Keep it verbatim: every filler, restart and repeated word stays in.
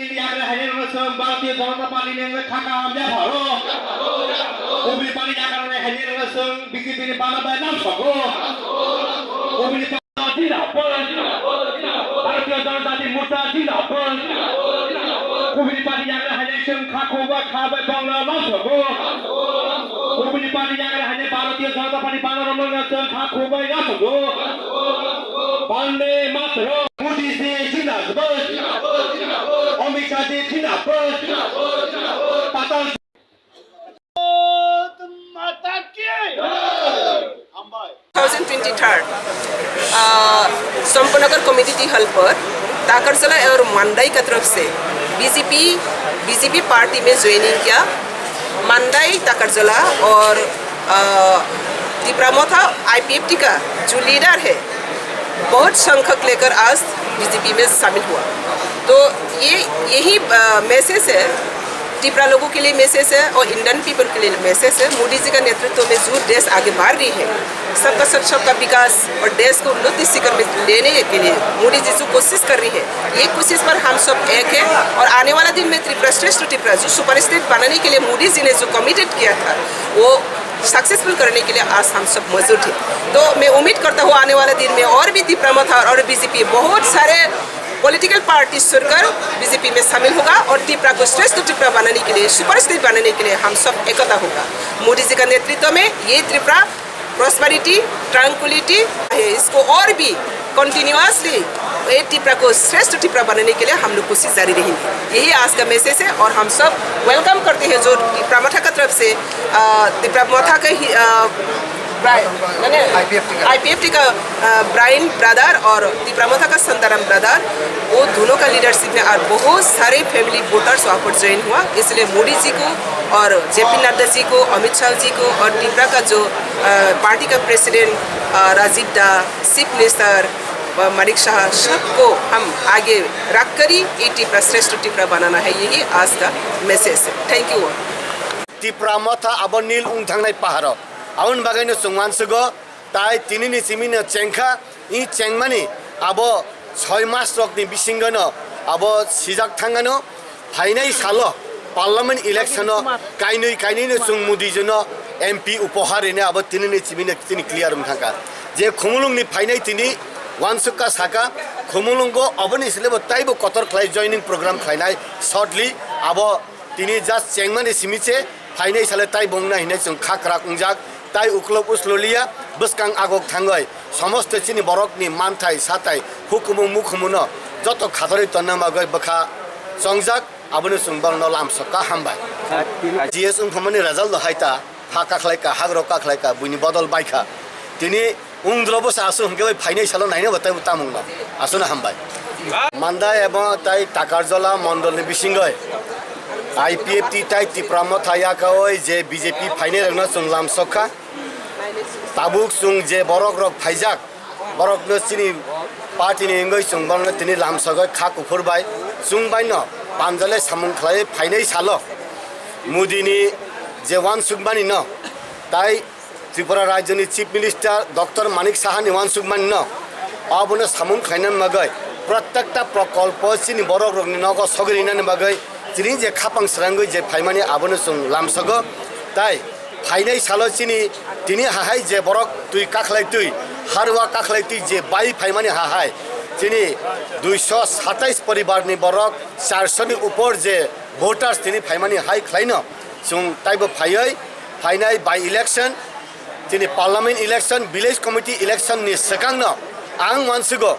Yagra haini rwsong Bharatiya Janata Party ni wngwi khaka hamya pharo. Ubini party yagra haini rwsong B J P ni bana bai nam sogo. Ubini party Zindabad. Bharatiya Janata Party Murcha Zindabad. Ubini party yagra haini song kha khuba kha bai bongla nam sogo. Ubini party yagra haini Bharatiya Janata Party bana rom nam song kha khuba nam sogo. Bande Mataram. Modi ji zindabad. Amit Shah ji zindabad. Patan Mata ki. Hambai. दो हज़ार तेईस, अ, संपनगर community hall पर ताकरजला और मांडई का तरफ से बीजेपी, बीजेपी पार्टी में ज्वाइनिंग किया। मांडई, ताकरजला और, अ, तिपरा मोथा आईपीएफटी का जो लीडर है, बहुत संख्यक लेकर आज बीजेपी में शामिल हुआ। तो ये, यही, अ, मैसेज है, तिपरा लोगों के लिए मैसेज है और इंडियन पीपल के लिए मैसेज है। मोदी जी का नेतृत्व में जो देश आगे बढ़ रही है, सबका साथ सबका विकास और देश को उन्नति शिखर में लेने के लिए मोदी जी जो कोशिश कर रही है, ये कोशिश पर हम सब एक है। और आने वाला दिन में त्रिपुरा श्रेष्ठ त्रिपुरा जो सुपर स्टेट बनाने के लिए मोदी जी ने जो कमिटेड किया था, वो सक्सेसफुल करने के लिए आज हम सब मौजूद हैं। तो मैं उम्मीद करता हूँ आने वाले दिन में और भी तिपरा मोथा और बीजेपी बहुत सारे पॉलिटिकल पार्टी छोड़कर बीजेपी में शामिल होगा और तिपरा को श्रेष्ठ तिपरा बनाने के लिए, सुपर स्टेट बनाने के लिए हम सब एकता होगा। मोदी जी का नेतृत्व में ये तिपरा प्रॉस्पेरिटी, ट्रैंक्विलिटी है, इसको और भी कंटिन्यूअसली ये तिपरा को श्रेष्ठ तिपरा बनाने के लिए हम लोग कोशिश जारी रहेंगे। यही आज का मैसेज है और हम सब वेलकम करते हैं जो तिपरा मोथा का तरफ से, अ, तिपरा मोथा के ही, अ, ब्राइ-, माने आईपीएफटी का। आईपीएफटी का, अ, ब्राइन ब्रदर और तिपरा मोथा का संताराम ब्रदर, वो दोनों का लीडरशिप में और बहुत सारे फैमिली वोटर्स वहाँ पर ज्वाइन हुआ। इसलिए मोदी जी को और जेपी नड्डा जी को, अमित शाह जी को और तिपरा का जो, अ, पार्टी का प्रेसिडेंट, अ, राजीव दा, चीफ मिनिस्टर, अ, मानिक शाह, सबको हम आगे रखकर ही ये तिपरा श्रेष्ठ तिपरा बनाना है, यही आज का मैसेज है। Thank you all. Tipra motha abo nil wng thangnai paharo. Aboni bagwino chwng uansukgo, tai tinini simino chengkha, i chengmani abo soi mas rokni bisingono abo sijak thangano, phainai salo parliament electiono kainwi kainwino chwng Modi jino M P upohar rine abo tinini simino chini clear wng thangkha. Je Khumulungni phainai tini uansukha saka, Khumulungo oboni sile bo taibo kotor khlai joining program khlainai shortly abo Tini just chengmani simi se phainai sale tai bongna hinai chwng kha kwrak wngjak, tai uklok uslo liya, bwskang agok thangwi somosto chini borokni manthai satai hukumu mukhumuno joto khatarwi tonna bagwi bwkha chongjak, abono chwng borokno lamsokha, hambai. G S wngphamani result no hai ta, ha kakhlai ka, hagrok kakhlai ka, buini bodol bai kha. Tini Wngdrobo se aswk hwnkhe bai phainai salo naina bo taibo tamungno. Aswkno hambai. Mandai ebo tai Takarjola mondolni bisingoi I P F T tai Tipra motha yakaoi je B J P phainai rokno chwng lamsokha. Tabuk chwng je borok rok phaijak, borokno chini party ni wngoi chwng borokno tini lamsogoi kha kuphur bai chwng baino panjale samung khlai phainai salo Modi ni je uansukmani no tai Tripura Rajyoni Chief Minister Doctor Manik Sahani uansukmani no, abono samung khlaina bagwi protekta prokolpo chini borok rokni nogo sogwi rinani bagwi chini je khapang srangwi je phaimani abono chwng lamsogo. Tai phainai salo chini tini hahai je borok twi kakhlai twi, harwa kakhlai twi je bai phaimani hahai chini duiso satais poribarni borok, charso ni upor je voters tini phaimani hai khlaino chwng taibo phaiwi phainai by election, chini parliament election, village committee election ni swkangno ang uansugo